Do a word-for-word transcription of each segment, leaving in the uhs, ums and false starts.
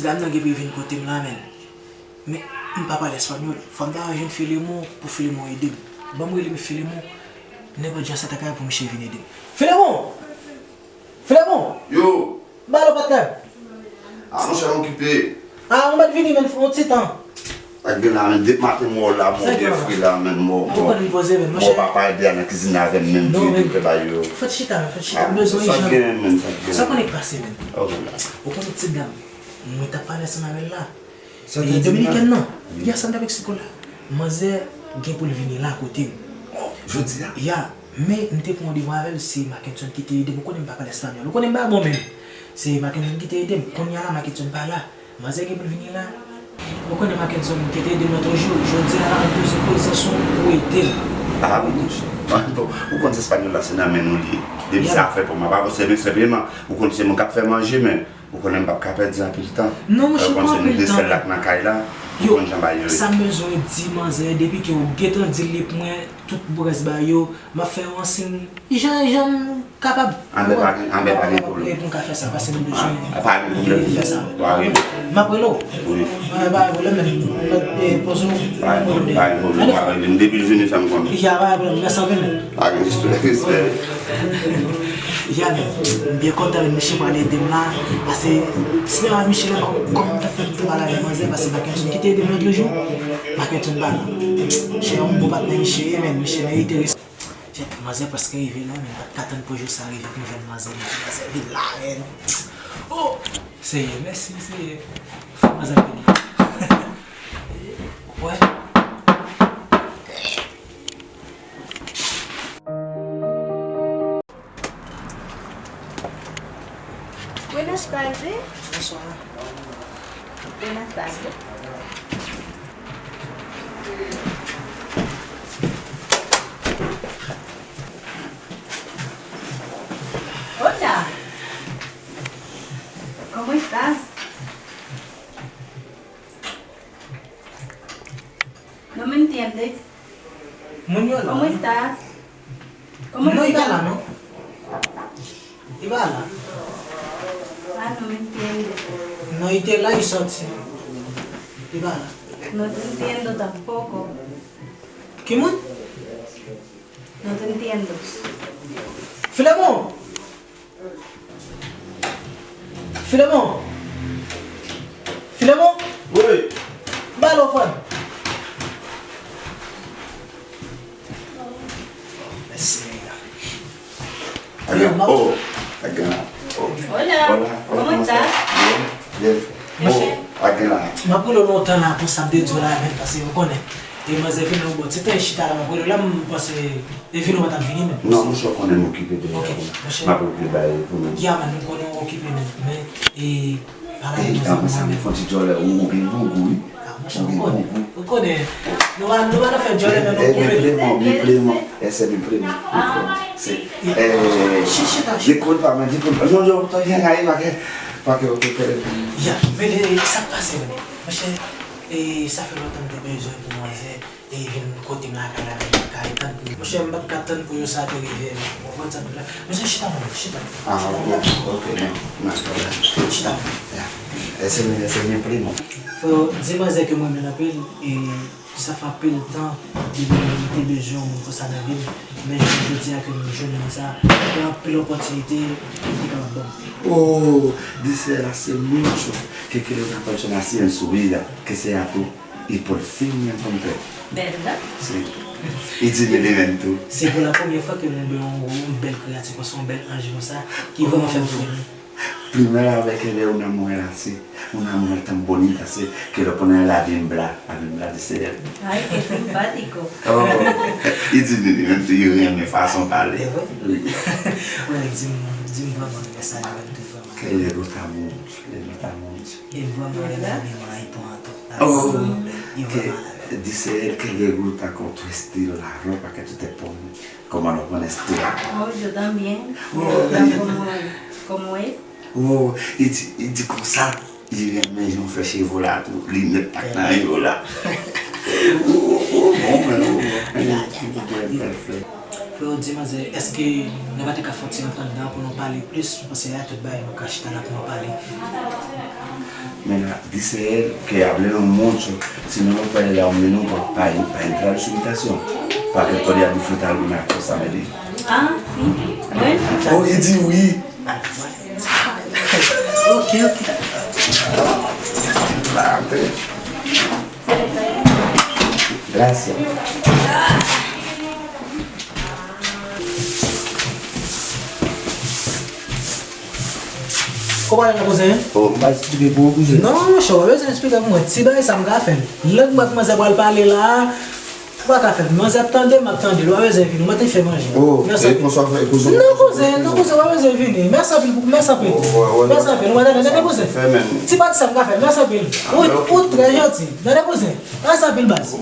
Dam nan gen pou vin kote m la, menn. Men, m pa pale espanyòl. Fò m ta jwenn Filemon pou Filemon ede m. Ban m rele m Filemon. Nenpòt jan sa ta ka ye pou misye vin ede m. Filemon! Filemon! Yo! Balo, patnè! Ah, monchè, m okipe. Ah, ou mèt vini, menn, fè yon ti tan. Sa k gen la, menn, depi maten m wè w la, m wè w byen fri la, menn, m wè w, m wè w pa pale byen nan kizin avè m, menm vini pou fè bagay yo. Fè chita, fè chita, m bezwen ijan. Sa k gen, menn, sa k gen? Sa konnen k pase, menn? Ou konnen ti dam mwen t ap pale ansanm avè l la. Sa w te di m la? Dominikèn nan. Ya, sa m t ap eksplike w la. Manzè gen pou l vini la kote m. Oh, jodi a? Ya, men m te pran randevou avè l, se Mackenson ki te ede m. Ou konnen m pa pale espanyòl. Ou konnen m pa bon menm. Se Mackenson ki te ede m. Kounye a la, Mackenson pa la. Manzè gen pou l vini la. Ou konnen Mackenson ki te ede m lòt jou. Jodi a la, m bezwen prezans ou pou ede m. Ah, wi, monchè. Bon, ou konn se espanyòl la, se nan men nou li ye. Depi se afè pou mwen, pa pou se men senpleman. Ou konn se mwen k ap fè manje, men ou konnen m p ap ka pèdi anpil tan. Non, monchè, pa anpil tan. Ou konn se nou de sèl la k nan kay la. Ou konn jan bagay yo ye. Sa m bezwen di manzè, depi ke ou gentan di l li pou mwen, tout brès bagay yo, m ap fè yon siy, jan, jan m kapab. Anben, pa gen, anben, pa gen pwoblèm. Pou m ka fè sa, paske m bezwen fè sa. Pa gen pwoblèm. W a rele. M ap rele w. Wi. Pa, pa gen pwoblèm, men m mèt poze w. Pa gen pwoblèm, pa gen pwoblèm, w a rele m. Depi l vini, fè m konnen. Ya, pa gen pwoblèm, mèsi anpil, men. Pa gen strès, respè. Ya, men, m byen kontan, men misye pral ede m la. Paske, si se pa misye la, kòman m ta fè pou m te pale avèk manzè, paske Mackenson ki te ede m lòt jou, Mackenson pa la. Misye yon bon patnè, misye ye, men misye merite respè. Chèf, manzè prèske rive la, men m pa t ka tann pou jou sa rive pou m jwenn manzè, men manzè vin la, men. Oh! Seyè, mèsi, Seyè. Fòk manzè vin la. Wè. Buenas tardes. Bonswa. Buenas tardes. Hola. ¿Cómo estás? No me entiendes. Moun yo la. ¿Cómo estás? ¿Cómo estás? Non, li pa la, non. Li pa la. Ah, no me entiende. Non, li te la, li sòti. Li pa la. No te entiendo tampoco. Ki moun? No te entiendo. Filemon! Filemon! Filemon! Wi. Ba l ofrann. Mèsi, nèg la. Yo, m ap... Oh, nèg la. Oh. Hola. Hola. ¿Cómo estás? Bien, bien. Oh, nèg la. M ap rele w lontan la konsa, m te di w la, men, paske ou konnen. E manzè vin nan yon bò. Se tan chita la, m ap rele w la, m panse E vini w pa t ap vini menm? Non, monchè, ou konnen m okipe deja. Ok, monchè. M ap okipe bay pou nou. Ya, man, m konnen w okipe menm. Men, e, pa la... E, anplis sa, men fè yon ti djòlè, ou, ou gen bougou, wi. Ah, monchè, ou konnen. Ou konnen. Nou pa, nou pa nan fè djòlè, men nou... E, mi primo, mi primo. Ese mi primo. Mi primo. Se, e, disculpa, men disculpa. Non, yo estoy bien ahí, pa ke, pa ke, pa ke. Ya, men, e, sa k pase menm? Monchè, e, sa fè lontan m te bezwen pou manzè. E vin kote m lakay la, men m pa t ka tann pou... Monchè, m pa t ka tann pou jou sa te rive, men. Ou konprann sa m di la? Monchè, chita, mwen, chita. Ah, ok, ok, non, non, pa pwoblèm. Chita. Ya. Ese mi, ese mi primo. Freo, di manzè ke mwen renmen l anpil, e sa fè anpil tan depi m te bezwen yon moun konsa nan vi m, men jounen jodi a ke m jwenn moun sa, gen anpil opòtinite li te kapab ban m. Oh, dice el hace mucho que quiere una persona así en su vida, que sea tú. Y por fin me encontré. ¿Verdad? Sí. Y tiene elemento. Se pou la premye fwa ke mwen wè yon, yon bèl kreyati konsa, yon bèl anj konsa, ki vrèman fè m fè. Primera vez que veo una mujer así, una mujer tan bonita, así, que lo pone la bimbla, la bimbla de ser. Ay, qué simpático. Oh, y tiene elemento, y renmen fason pale. E vre? Wi. Wi, di m, di m vrèman, men sa li menm tou vrèman. Que le gusta mucho, le gusta mucho. E vrèman renmen li, man, li pran tou. Oh, que dice él que le gusta con tu estilo, la ropa que tú te pones, como lo pones tú. Oh, yo también. Oh, me gusta como, como es. Oh, li di, li di konsa, li renmen jan w fè cheve w la tou, linèt pa k nan je w la. Oh, oh, oh, bon, men, oh, bon, men, oh, bon, men, fè, fè. Pou yo di manzè, èske nou pa te ka fè yon ti rant anndan pou nou pale plis, paske la tout bagay nou ka chita la pou nou pale. Men la, di Seyè ke y ap lè nou montre, sinon nou pale la, men nou pa, pa, pa entra sou bitasyon. Paske kòd y a di frontal, men ak fòs a mède. Ah, si. Mwen? Oh, li di wi. Ok, ok. Gracias. Kòman w ye, kouzen? Oh, m pa eksplike pou ou, kouzen. Non, monchè, w pa bezwen eksplike pou mwen. Ti bagay sa m ka fè l. Lè m wè manzè pral pale la, ou pa ka fè l. Manzè ap tande, m ap tande l. W pa bezwen vini. Mwen te fè manje. Oh, mèsi anpil. Konswa fè, kouzen. Non, kouzen, non, kouzen, w pa bezwen vini. Mèsi anpil, mèsi anpil. Mèsi anpil. Ou pa tande, tande, kouzen. Ti pati sa m ka fè l. Mèsi anpil. Ou, ou trè janti. Tande, kouzen. Mèsi anpil, baz.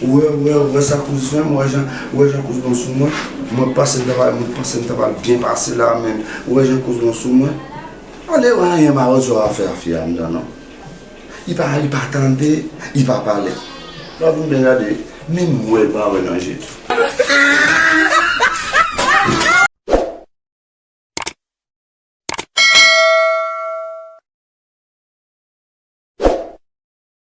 Ou wè, ou wè, ou wè sa kouz fè m, ou wè jan, ou wè jan kouz bon sou mwen. Mwen panse m ta pral, mwen panse m ta pral byen pase la, men ou wè jan kouz bon sou mwen. Ale wè anyen malèz w ap fè a fi a anndan non. Li pa, li pa tande, li pa pale. Lè w vin byen gade, menm wè l pa wè nan je tou.